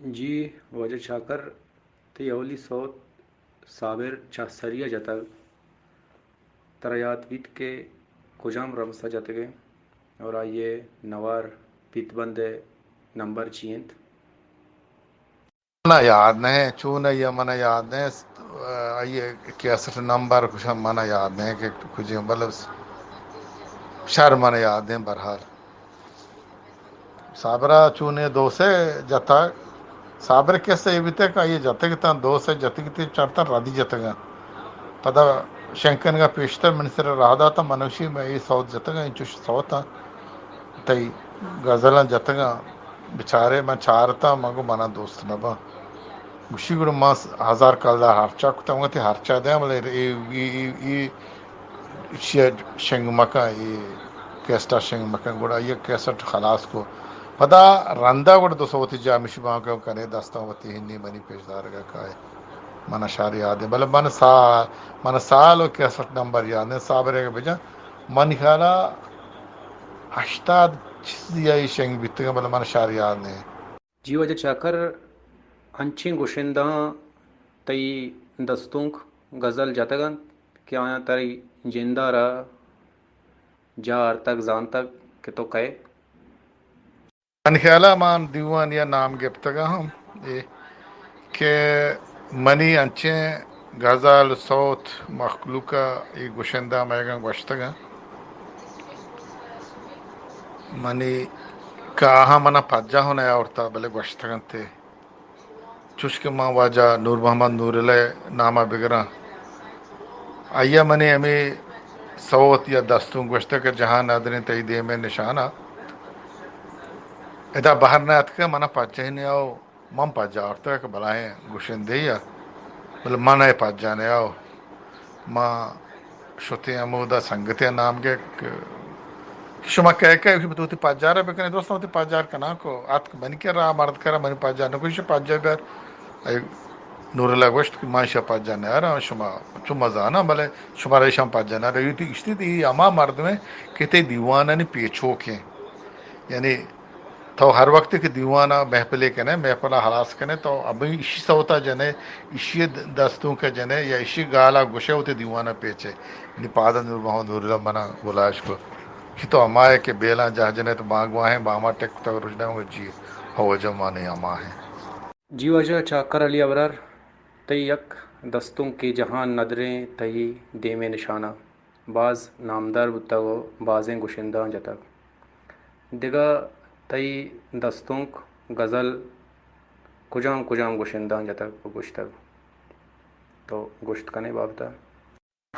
جی واجہ چاکر، تئی اولی سوت صابر چاہسری ءَ جتگ۔ ترا یات بیت کہ کجام رمس ءَ جتگ انت اور آئی ءِ نوار پیت بند ءِ نمبر چی انت؟ من ءَ یاد نہ انت، چون آئی ءَ من ءَ یاد نہ انت۔ آئی ءِ کیسٹ نمبر کجام من ءَ یاد نہ انت کہ کجام، بلے شر من ءَ یاد نہ انت۔ بہرحال صابر ءَ چونیں دو سے جتگ۔ صابر ءِ کسہ اے بیتگ کہ آئی ءَ جتگ اتاں، دو سے جتگ اتاں، چارتاں ردی جتگ انت۔ پدا شنگ کنگ ءَ پیشتر منی سر ءَ راہ داتاں، من گوشی مئے اے سوت جتگ انت، انچوش سوت انت، تئی غزلاں جتگ انت، بچارے من چارتاں، من گو من ءَ دوست نہ باں۔ گوشی گڑا من ہزار کلدار ہرچا کتاں، من گو تئی ہرچا دیاں، بلے اے، اے، اے، اے ایشی ءَ شنگ مکن، اے کیسٹ ءَ شنگ مکن۔ گڑا آئی ءَ کیسٹ خلاص کو۔ پدا رندا گڑا دو سوتی جا ہمیشی بانک کنے دستاں وتی ہنی منی پیش دارگ ءَ کائے۔ من ءَ شر یاد انت، بلے من سا-، من ءَ سال و کیسٹ نمبر یاد نہ انت۔ صابر ءَ بجن، منی خیال ءَ ہشتاد چیزی ءَ شنگ بیتگ انت، بلے من ءَ شر یاد نہ انت۔ جی واجہ چاکر، انچیں گشندہاں تئی دستونک غزل جتگ انت کہ آیاں تئی جند ءَ را جاہ آرتگ، زانتگ کہ تو کئے؟ منی خیال ءَ من دیوانی ءَ نام گپتگ ہم اے کہ منی انچیں غزل سوت مخلوق ءَ اے گشندہ مئیگاں گوشتگ انت۔ منی کہ آہاں من ءَ پجاہ ءَ نیاورتہ، بلے گوشتگ انت۔ چوش کہ من واجہ نور محمد نورل ءِ نام ءَ بگراں، آئی ءَ منی ہمے سوت یا دستونک گوشتگ کہ جہان ندریں تئی دیم ءِ نشان ءَ۔ ادا بہر نہ اتکگ، من ءَ پجاہ ءَ نیاؤ، من پجاہ آورتگ کہ بلاہیں گشندے ءَ، بلے من ءَ پجاہ نیاؤ۔ ما شتیں ہمودا سنگتے ءَ نام گپت کہ شما کئے کئے؟ گوشت، تو وتی پجار ءَ بکنے۔ درستاں وتی پجار کناں کو اتک منی کرا، مرد کرا، منی پجار نہ کو، ایشی پجار بیار۔ اے نورل ءَ گوشت کہ من ایشی پجار نیاراں، شما چو مزاناں، بلے شما را ایشاں پجار نہ رہی تھی۔ گشتی تھی ہما مردمے کہ تئی دیوانانی پیچوک ہیں، یعنی تو ہر وقت کہ دیوان ءَ محفلے کنے، محفل ءَ ہلاس کنے، تو ابھی ایشی سوت ءَ جنے، ایشی دستونک ءَ جنے یا ایشی گال ءَ گوشے وتی دیوان ءَ پیچے۔ نی پاد ءَ نور محمد نورل ءَ من ءَ گلائش کو کہ تو ہما ئے کہ بیلاں جاہ جنے تو بانگواہیں، باما ٹک کتگ رژنائیں، جی ہو واجہ، ما نی ہما ہیں۔ جی واجہ چاکر علی ابرار، تئی یک دستونکے جہان ندریں تئی دیم ءِ نشان ءَ باز نامدار بوتگ و بازیں گشندہاں جتگ۔ دگہ تئی دستونک، غزل کجام کجام گشندہاں جتگ و گوشتگ؟ تو گوشت کنے بابت ءَ؟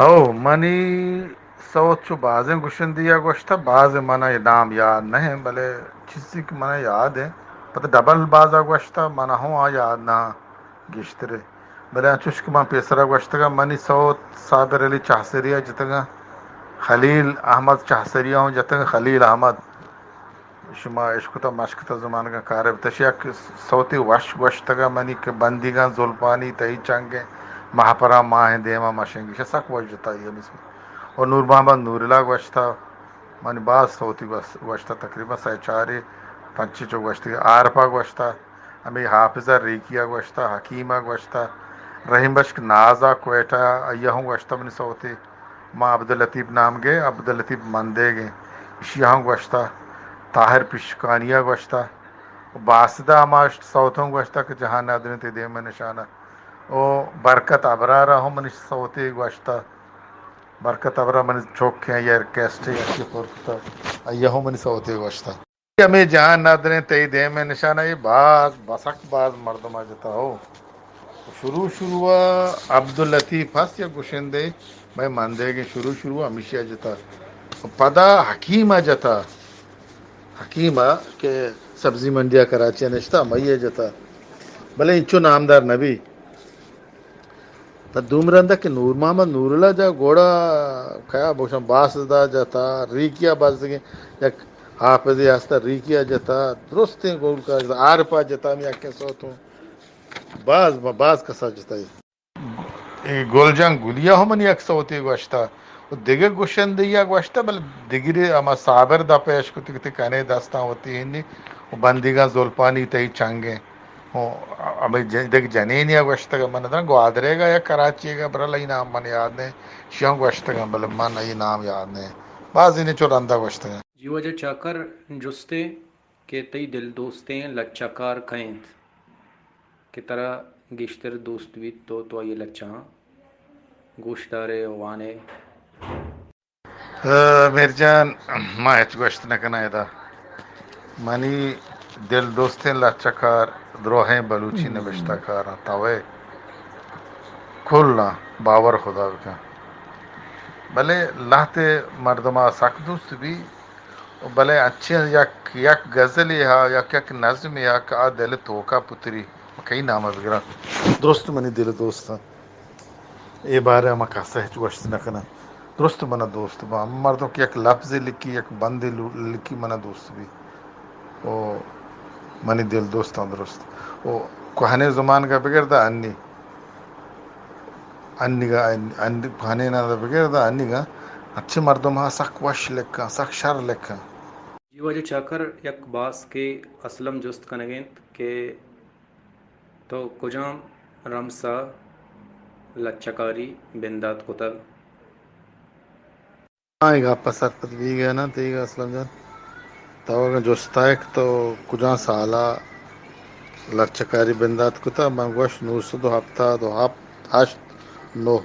ہو، منی سوت چو بازیں گشندہے ءَ گوشتہ، بازیں من ءَ نام یاد نہ انت، بلے چیزے کہ من ءَ یاد انت، پدا ڈبل باز ءَ گوشتہ، من ءَ ہوں آ یاد نہ انت گیشترے۔ بلے انچوش کہ من پیسرا گوشتگ ءَ، منی سوت صابر علی چاہسری ءَ جتگ انت، خلیل احمد چاہسری ءَ ہوں جتگ انت، خلیل احمد۔ شما اشکتہ مشکتہ زمانگاں کارے بوتہ، اشی یک سوتے وش گوشتگ ءَ منی کہ بندیگاں زلپانی تئی چنگیں، مہپراں ماہیں دیما مشنگ، ایشی سک وش جتہ آئی ہمے سوت۔ و نور محمد نورل ءَ گوشتہ، منی باز سوتی گوس-، گوشتہ، تقریباً سئے چارے پنچے چو گوشتگ، عارف ءَ گوشتہ، ہمے حافظ ءَ ریکی ءَ گوشتہ، حکیم ءَ گوشتہ، رحیم بخش ناز ءَ کوئٹہ ءَ آئی ءَ ہوں گوشتہ منی سوتے۔ ما عبداللطیف نامگے، عبداللطیف مندیگیں، ایشی ءَ ہم گوشتہ، طاہر پشکانی ءَ گوشتہ، باسد ءَ ہما سوت ہم گوشتہ کہ جہان ندریں تئی دیم ءِ نشان ءَ۔ او برکت ابرار ءَ ہم منی سوتے گوشتہ، برکت ابرار منی چوک ءَ آئی ءَ کیسٹے یکے پر کتہ، آئی ءَ ہم منی سوتے گوشتہ۔ ہمے جہان ندریں تئی دیم ءِ نشان ءَ، اے باز، بسک باز مردم ءَ جتہ ہو۔ شروع شروع ءَ عبداللطیف ہست، یک گشندے، مئے مندیگیں، شروع شروع ءَ ہمیشی ءَ جتہ۔ پدا حکیم ءَ جتہ، حکیم ءَ کہ سبزی منڈی ءَ کراچی ءَ نشتہ، ہمائی ءَ جتہ۔ بلے انچو نامدار نہ بی۔ پہ دومی رندا کہ نور محمد نورل ءَ جا، گڑا کیا بگوشاں، باسد ءَ جتا، ریکی ءَ بزگیں یک حافظے ہستا، ریکی ءَ جتا، درستیں گلکار جتا، عارف ءَ جتا، ہمے یکیں سوت ہوں باز، باز کسا جتا۔ اے گل جان گلی ءَ ہم منی یک سوتے گوشتا، و دگہ گشندے ءَ گوشتا، بلے دگرے ہما صابر دپ ءَ اشکتی کہ تئی کنے دستاں وتی ہنی، و بندیگاں زلپانی تئی چنگیں۔ ہمے دگہ جنینی ءَ گوشتگ، من نزاناں گوادریگ ءَ یا کراچیگ ءَ، برل ای نام من یاد نہ، شیاں گوشتگ، بلے من ای نام یاد نہ، بازینے چو رندا گوشتگ۔ جی واجہ چاکر، جستے کہ تئی دل دوستیں لچہ کار کئے انت کہ ترا گیشتر دوست بیت، تو تو آئی لچہاں گوش دارے و وانے؟ میر جان، ما ہچ گوشت نہ کناں ادا۔ منی دل دوستیں لچہ کار دروہیں بلوچی نبشتہ کاراں، توئے کلاں، باور خدا بکن۔ بلے لہتے مردما سک دوست بی، بلے انچیں یک، یک غزلے ہا، یک، یک نظمے ہا کہ آ دل توکا پتری، کئی نام بگراں، درست منی دل دوستاں۔ اے بارہ ءَ ما کس ءَ ہچ گوشت نہ کناں۔ درست منا دوست باں۔ ہمے مردم کہ یک لفظے لکھی، یک بندے لو-، لکھی، منا دوست بی۔ او منی دل دوستاں درست۔ او کوہنیں زمانگ ءَ بگر داں انی، انیگا، ان-، ان-، کوہنیں نہ بگر داں انیگا، اچھے مردم ہا سک وش لکھاں، سک شر لکھاں۔ جی واجہ چاکر، یک باسکے اسلم جست کنگ ءَ انت کہ تو کجام رمس ءَ لچہ کاری بندات کتگ؟ آ، اے گپ ءَ سرپد بیگ ءَ نہ انت، تیگ اسلم جان۔ تو اگاں جست ءَ کہ تو کجام سال ءَ لچہ کاری بندات کتگ، من گوشت نو سد و ہپتاد و ہپت، ہشت، نو،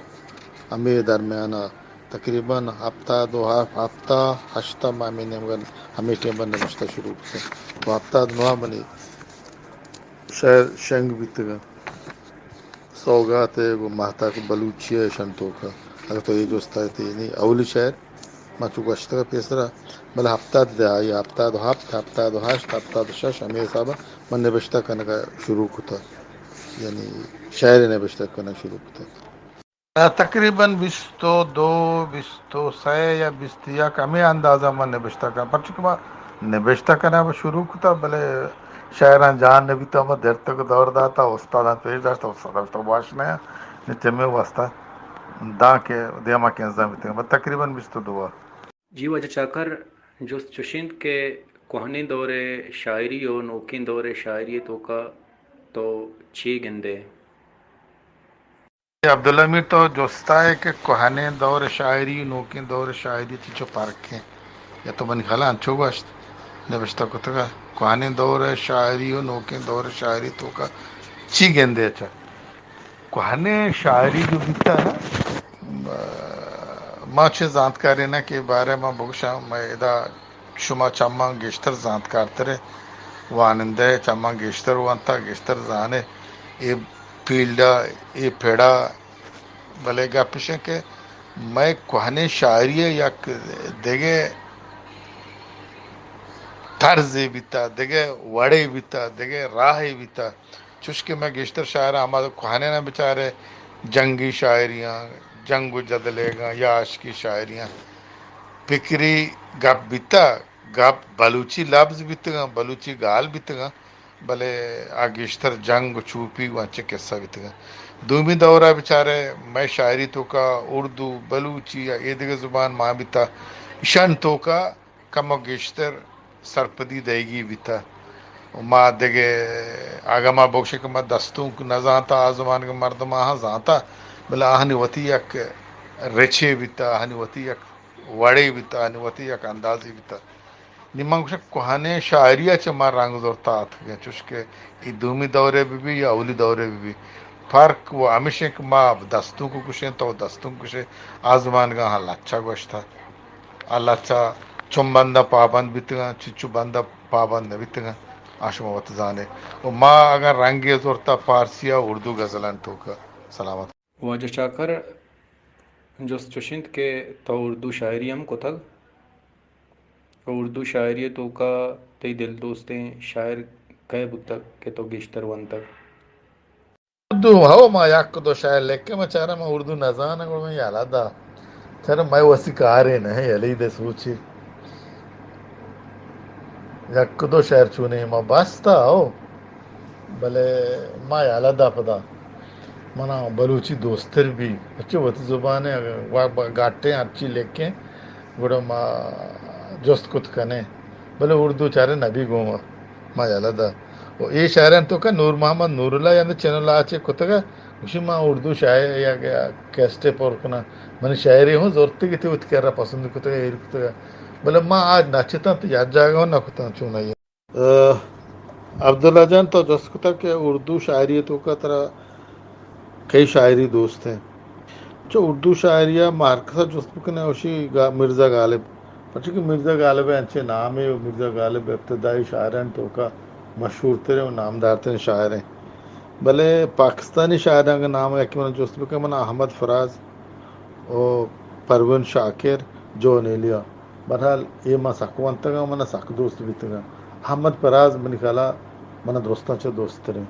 ہمے درمیان ءَ، تقریباً ہپتاد و ہپت، ہپتاد، ہشت ءَ ما ہمے نیمگ ءَ، ہمے ٹائم ءَ نبشتہ شروع کتگ۔ و ہپتاد نو ءَ منی شعر شنگ بیتگ انت۔ سوگات ءَ گوں ماہتاک بلوچی ءَ اشان توک ءَ۔ اگاں تو اے جست ءَ تئی نی اولی شعر، ما چو گوشتگ پیسرا، بلے ہپتاد دہائی، ہپتاد و ہپت، ہپتاد و ہشت، ہپتاد و شش، ہمے حساب ءَ من نبشتہ کنگ ءَ شروع کتگ، یعنی شعر نبشتہ کنگ شروع کتگ۔ تقریباً بیست و دو، بیست و سئے یا بیست و یک، ہمے اندازہ من نبشتہ کناں، پرچہ کہ ما نبشتہ کنگ ءَ شروع کتگ، بلے شاعراں جان نہ بیتگ، ما درتگ، دور داتگ، استاداں پیش داشتگ، استاد ءَ گوشتگ باش نہ، نی چمے واسطہ داں کہ دیما کنزاں بیتگ، بس تقریباً بیست و دو ءَ۔ جی واجہ چاکر، جست چش انت کہ کوہنیں دور ءِ شاعری و نوکیں دور ءِ شاعری ءِ توکا تو چے گندئے؟ عبداللہ میر، تو جست ءَ ئے کہ کوہنیں دور ءِ شاعری و نوکیں دور ءِ شاعری ءَ چنچو پرک انت؟ یا تو منی خیال ءَ انچو گوشت، نبشتہ کتگ ءَ، کوہنیں دور ءِ شاعری و نوکیں دور ءِ شاعری ءِ توکا چی گندئے؟ چہ کوہنیں شاعری جو بیتا نا، ما چہ زانتکاریناں کہ بارہ ما بگوشاں، ما ادا شما چماں گیشتر زانتکارترے، وانندہ ئے، چماں گیشتر وانتا، گیشتر زانے اے فیلڈا، اے پڑا۔ بلے گپ اش انت کہ مئے کوہنیں شاعری ءِ یک دگہ طرزے بیتا، دگہ وڑے بیتا، دگہ راہے بیتا۔ چوش کہ مئے گیشتر شاعراں ہما کوہنیناں بچارے، جنگی شاعریاں، جنگ و جدلیگاں یا عاشقی شاعریاں، پکری گپ بیتا، گپ بلوچی لبز بیتگاں، بلوچی گال بیتگاں، بلے آ گیشتر جنگ و چوپی و انچیں قصہ بیتگاں۔ دومی دور ءَ بچارے مئے شاعری توکا اردو، بلوچی یا اے دگہ زبان مان بیتا، ایشان توکا کمو گیشتر سرپدی دئیگی بیتہ۔ و ما دگہ، اگاں ما بگوشیں کہ ما دستونک نہ زانتہ، آ زمانگ ءِ مردم آہاں زانتہ، بلے آہانی وتی یک رچے بیتہ، آہانی وتی یک وڑے بیتہ، آہانی وتی یک اندازے بیتہ۔ نی من گوشاں کوہنیں شاعری ءَ چہ ما رنگ زرتہ آتکگیں، چوش کہ اے دومی دورے بہ بی یا اولی دورے بہ بی، فرق و ہمیش انت کہ ما دستونک گوشیں، تو دستونک گوشے، آ زمانگاں ہاں لچہ گوشتہ۔ آ لچہ چون بند ءَ پابند بیتگاں، چنچو بند ءَ پابند نہ بیتگاں، آ شما وت زانے۔ و ما اگاں رنگے زرتہ فارسی ءَ اردو غزلانی توکا۔ سلامت۔ واجہ چاکر، جست چش انت کہ تو اردو شاعری ہم کتگ؟ و اردو شاعری ءِ توکا تئی دل دوستیں شاعر کئے بوتگ کہ تو گیشتر ونتگ؟ اردو، ہو، ما یک دو شاعر لکھیں، ما چارا ما اردو نہ زاناں، گڑا من یلہ دا۔ چارا مئے وسی کارے نہ، یلہ دے سوچے۔ یک دو شاعر چونے ما بستا، ہو۔ بلے ما یلہ دا پدا۔ منا بلوچی دوستر بی۔ اچھا وتی زبان ءَ، اگاں وا-، با-، گاٹیں ہرچی لکھیں، گڑا ما جست کت کنیں۔ بلے اردو چارے نبی گوں ما، ما یلہ دا۔ و اے شاعرانی توکا نور محمد نوراللہ یعنی چینل آ چے کتگا، گوشی ما اردو شاعر یا کیسٹے پر کناں، منی شاعری ہوں زورتگی تے وتی کرا پسند کتگا، ایر کتگا، بلے ما آج نچتاں تو یک جاگہ ہوں نہ کتاں چون آئی۔ عبداللہ جان، تو جست کتگ کہ اردو شاعری توکا ترا کئی شاعری دوست ہیں؟ چو اردو شاعری ء ما ہر کسا جست بکنیں، اوشی گا-، مرزا غالب۔ پرچہ کہ مرزا غالب ء انچیں نامے و مرزا غالب ابتدائی شاعرانی توکا مشہور تریں و نامدار تریں شاعر ہیں۔ بلے پاکستانی شاعرانی نام یکی من جست بکن، من احمد فراز و پروین شاکر، جون ایلیا۔ بہرحال، اے ما سک ونتگاں، من سک دوست بیتگاں۔ احمد فراز منی خیالا من درستاں چہ دوست تریں۔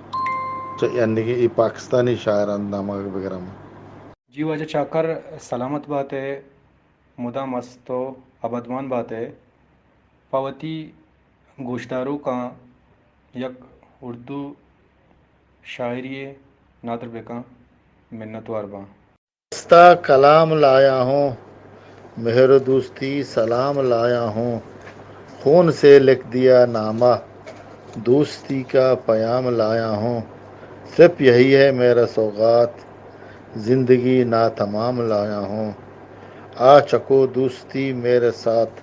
چہ یعنی کہ اے پاکستانی شاعران نام بگرم۔ جی واجہ چاکر، سلامت بات ئے، مدام است و ابدمان بات ئے۔ پہ وتی گوشداروکاں یک اردو شاعری ندر بکن، منتوار باں۔ دستا کلام لایا ہوں، مہر و دوستی سلام لایا ہوں، خون سے لکھ دیا نامہ، دوستی کا پیام لایا ہوں، صرف یہی ہے میرا سوغات، زندگی ناتمام لایا ہوں، آ چکو دوستی میرے ساتھ،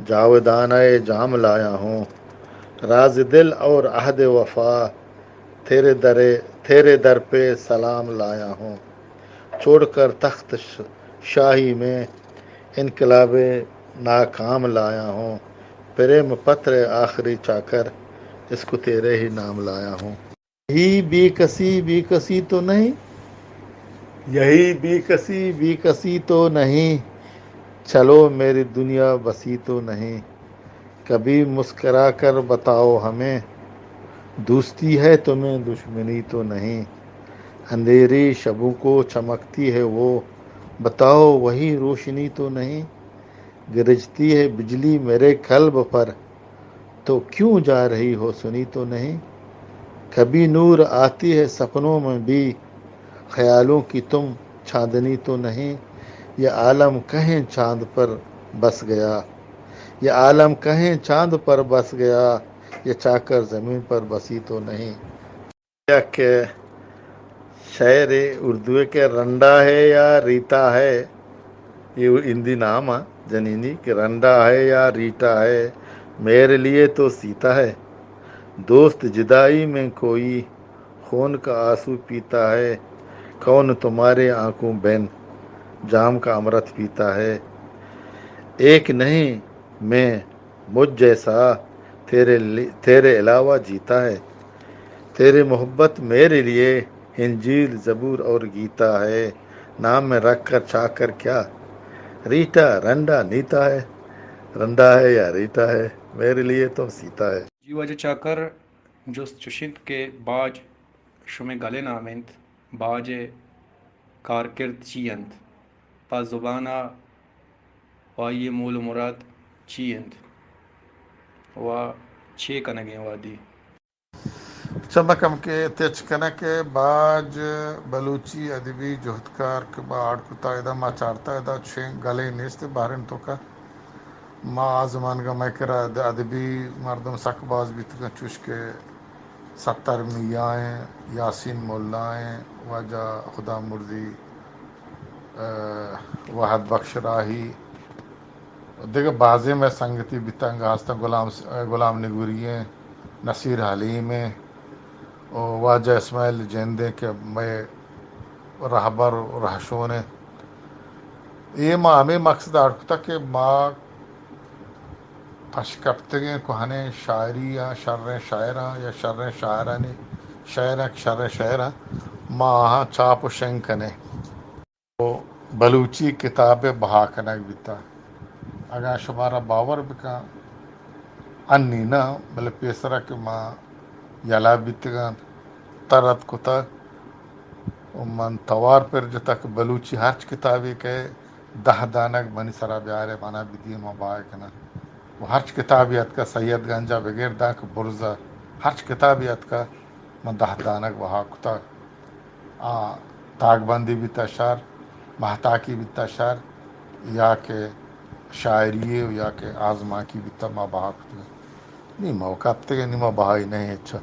جاودانہ جام لایا ہوں، راز دل اور عہد وفا، تیرے در، تیرے در پہ سلام لایا ہوں، چھوڑ کر تخت ش-، شاہی میں انقلاب ناکام لایا ہوں، پریم پتر آخری چاکر، اس کو تیرے ہی نام لایا ہوں۔ یہی بے کسی، بے کسی تو نہیں، یہی بے کسی، بے کسی تو نہیں، چلو میری دنیا بسی تو نہیں، کبھی مسکرا کر بتاؤ ہمیں، دوستی ہے تمہیں دشمنی تو نہیں، اندھیری شبوں کو چمکتی ہے وہ، بتاؤ وہی روشنی تو نہیں، گرجتی ہے بجلی میرے قلب پر، تو کیوں جا رہی ہو، سنی تو نہیں؟ کبھی نور آتی ہے سپنوں میں بھی، خیالوں کی تم چاندنی تو نہیں؟ یہ عالم کہیں چاند پر بس گیا، یہ عالم کہیں چاند پر بس گیا، یہ چاکر زمین پر بسی تو نہیں۔ یک شعر اردو ہے کہ رنڈا ہے یا ریتا ہے، یہ ہندی نام ہے جنینی، کہ رنڈا ہے یا ریٹا ہے، میرے لیے تو سیتا ہے۔ دوست جدائی میں کوئی خون کا آنسو پیتا ہے، کون تمہارے آنکھوں بین جام کا امرت پیتا ہے۔ ایک نہیں میں مجھ جیسا تیرے لی-، تیرے علاوہ جیتا ہے۔ تیری محبت میرے لیے انجیل، زبور اور گیتا ہے۔ نام میں رکھ کر چاکر کیا ریٹا رنڈا نیتا ہے۔ رنڈا ہے یا ریٹا ہے، میرے لیے تو سیتا ہے۔ جی واجہ چاکر، جست چش انت کہ باج شمئے گل ءِ نام انت، باج ءِ کارکرد چی انت؟ پہ زبان ءَ و آئی ءِ مول ءُ مراد چی انت؟ و چے کنگ ءَ ایں وھدی؟ چہ ما کمکے تچک کنیں کہ باج بلوچی ادبی جہدکار کہ ما اڈ کتا، ادا ما چارتا، ادا چشیں گلے نیست بحرین توکا۔ ما آ زمانگا مئے کرا اد-، ادبی مردم سک باز بیتگاں، چوش کہ ستار میاں ایں، یاسین ملا ایں، واجہ خدا مردی، ءَ، وحد بخش راہی، دگہ بازیں مئے سنگتی بیتاں، انگا ہستاں غلام س-، غلام نگوری ایں، نصیر حلیم ایں، و واجہ اسماعیل جند ایں کہ مئے رہبر و رہشون ایں۔ اے ما ہمے مقصد ءَ اڈ کتگ کہ ما پشکپتگیں کوہنیں شاعری ءَ، شریں شاعراں یا شریں شاعرانی شعراں، شریں شعراں ما آہاں چاپ و شنگ کنیں۔ و بلوچی کتاب ءِ بہا کنگ بیتگ۔ اگاں شمارا باور بکن، انی نہ، بلے پیسرا کہ ما یلہ بیتگاں، ترت کتگ و من توار پر جتگ کہ بلوچی ہرچ کتابے کہ دہ دانگ منی سرا بیارے، منا بدیے، ما بہا کناں۔ و ہرچ کتابے اتکا، سید گنجا بگر دانکہ برزا، ہرچ کتابے اتکا، من دہ دانگ بہا کتگ۔ آ تاکبندی بیتہ شر، مہتاکی بیتہ شر، یا کہ شاعری و یا کہ آزمانکی بیتہ، ما بہا کتگ۔ نی ما کپتگ، نی ما بہائی نہ اچھا۔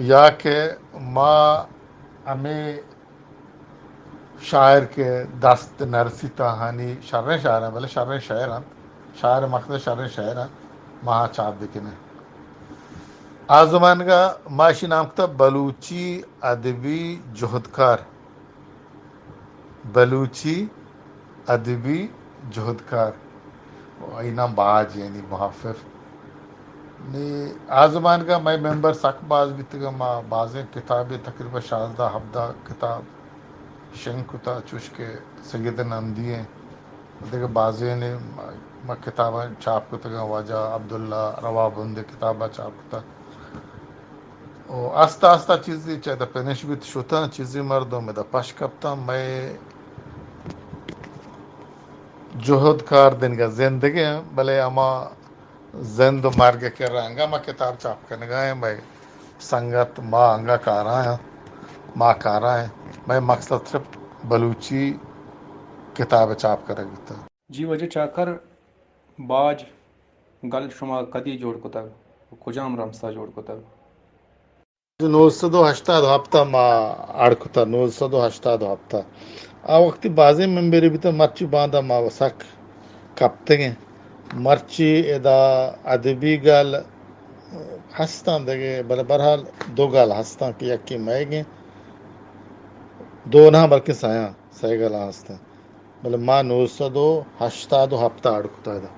یا کہ ما ہمے شاعر کہ دست نرسیت آہانی شریں شاعر انت، بلے شریں شاعر انت، شاعر مقصد شریں شاعر انت، ما چاپ بکنیں۔ آ زمانگا ما اشی نام کتا بلوچی ادبی جہدکار، بلوچی ادبی جہدکار، و آئی نام باج یعنی محفف۔ نی آ زمانگا مئے ممبر سک باز بیتگا، ما بازیں کتابے تقریباً شانزدہ ہبدہ کتاب شنگ کتا، چوش کہ سید نمدی ہیں، دگہ بازیں ما کتاباں چاپ کتگاں، واجہ عبداللہ روا بند کتابا چاپ کتا۔ و آستہ آستہ چیزی چہ دا پنش بیت شتاں، چیزی مردم دا پش کپتاں۔ مئے جہد کار دنگا زندگی ہیں، بلے ہما زند و مرگ کے رنگا ما کتاب چاپ کنگا ہیں، مئے سنگت ما انگا کارا ہیں، ما کارا ہیں۔ مئے مقصد صرف بلوچی کتاب چاپ کنگ بیتا۔ جی واجہ چاکر، باج گل شما کدی جوڑ کتگ و کجام رمسا جوڑ کتگ؟ نو سد و ہشتاد و ہپت ء ما اڑ کتگ، نو سد و ہشتاد و ہپت ء۔ آ وقتی بازیں ممبرے بیتگ، مرچی باندا ما سک کپتگیں۔ مرچی ادا ادبی گل ہستاں دگہ، بلے بہرحال دو گل ہستاں کہ یکے مئیگیں، دو نہ بلکہ سیاں، سئے گلاں ہستاں۔ بلے ما نو سد و ہشتاد و ہپت ء اڑ کتگ ادا۔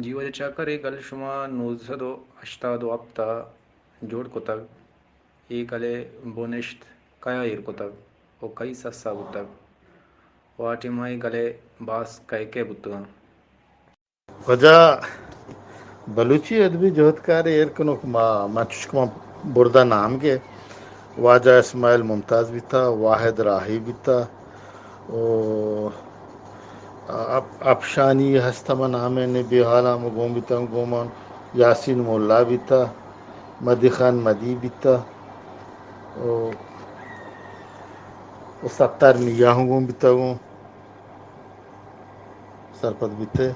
جی واجہ چاکر، اے گل شما نو سد و ہشتاد و ہپت ء جوڑ کتگ، اے گل ء بنشت کئیا ایر کتگ و کئی سسا بوتگ و آ ٹیما اے گل ء باسک کئے کئے بوتگاں؟ واجہ بلوچی ادبی جہدکار ایر کنوک ما، ما چشکہ ما بردا نام گے، واجہ اسماعیل ممتاز بیتا، واحد راہی بیتا، و اپ-، اپشانی ہست ہما نامے نے، بے حالا ہم گون بیتا، گون من یاسین مولا بیتا، مدی خان مدی بیتا، و، و ستار میاں ہم گون بیتا گون۔ سرپد بیتے۔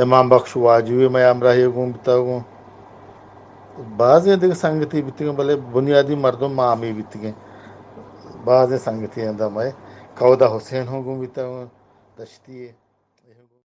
امام بخش واجوی مئے ہمراہی گون بیتا گون۔ بازیں دگہ سنگتی بیتگیں، بلے بنیادی مردم ما ہمے بیتگیں۔ بازیں سنگتی اندا مئے کودا حسین ہم گون بیتا گون، دشتی۔